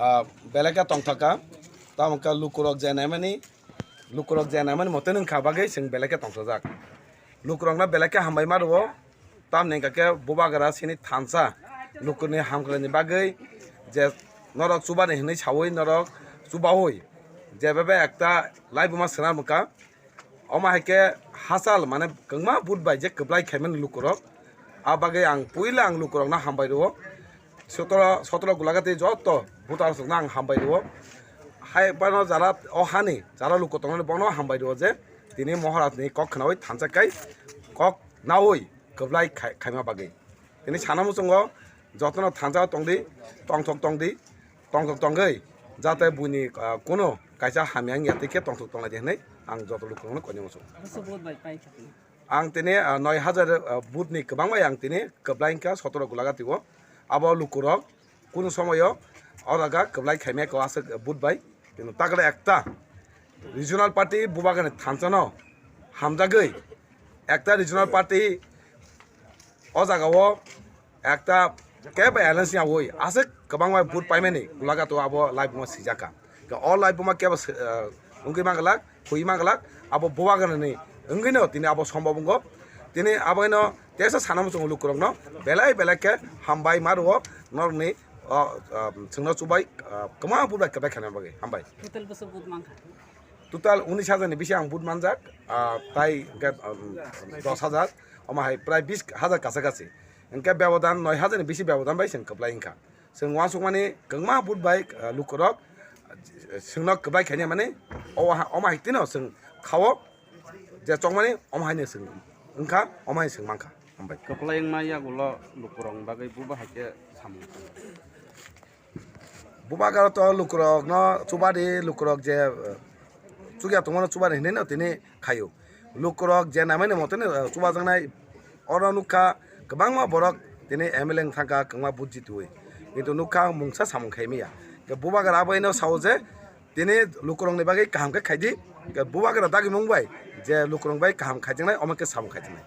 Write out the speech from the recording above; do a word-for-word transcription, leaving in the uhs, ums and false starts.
Ah, belai khe tongthokha. Tamo khe lukurok je naimani, lukurok je naimani mote wngkha bagwi chwng belai khe tongthokjak. Lukurokno belai khe hambai ma rwo. Tamni hwnkha khe bubagra chini thansa lukurokni hamkhlaini bagwi je norok chubani hwnwi saui norok chubaui je bebe ekta laibuma swnam wngkha. Omo hai khe hachal mane kwbangma vote bai je kwplai khaimani lukurok. A bagwi ang puila ang lukurokno hambai rwo. Sotoro, sotoro Gulagati joto voter rokno ang hambai rwo. Hai phano jara o hani jara luku tongnani bono hambai rwo je tini Moharajni kok khnaui thansa kai kok naui kwplai khai-, khaima bagwi. Tini sana muchungo jotono thansa tongdi, tongthok tongdi, tongthok tongwi jate buini, ah, kuno kaisa hamya wngya tei khe tongthok tonglai di hwnwi ang joto lukurokno koinwi muchungo. Bwswk vote bai pai kha tini? Ang tini, ah, noi hajar, ah, vote ni kwbang bai ang tini kwplai wngkha sotoro Gulagati o. Abo lukurok kunu somoyo o jaga kwplai khaimaya kho aswk vote bai. Kintu takle ekta regional party bubagrani thansa no hamjagwi ekta regional party o jaga o ekta kebo alliance ya oi aswk kwbangma vote paimani Gulagati o abo laibuma swijaka. Ke o laibuma kebo se-, ah, wngwi manglak, hui manglak, abo bubagrani wngwino tini abo sombob wngo. Tini aboino teisa sana muchungo lukurokno belai belai khe hambai ma rwo norokni o, ah, chwngno chubai, ah, kwma vote bai kwplai khaina bagwi hambai. Total bwswk vote mankha? Total unis hajar ni bisi ang vote manjak, ah, tai hwnkhe, um, dos hajar, omo hai prai bis hajar kacha kachi. Hwnkhe bebodan noi hajar ni bisi bebodan bai chwng kwplai wngkha. Chwng uansukmani kwbangma vote bai, ah, lukurok, ah, chwngno kwplai khainai mani, o ha-, omo hai tino chwng khao je chongmani omo haino chwng wngkha, omo hai chwng mankha. Hambai. Kwplai wngma yagulo lukurokni bagwi buba hai khe samung tang. Bubagra to lukurokno chubadi, lukurok je, eh, chukya tongmano chubadi hinwi no tini khaio. Lukurok je naimani mote no, eh, chubajaknai oro nukha kwbangma borok tini M L A wng thangkha kwbangma vote jitiui. Kintu nukha mungsa samung khaimaya. Ke bubagra aboino sao je tini lukurokni bagwi kaham khe khaidi. Ke bubagra dagimung bai je lukurok bai kaham khaijaknai omo khe samung khaijaknai.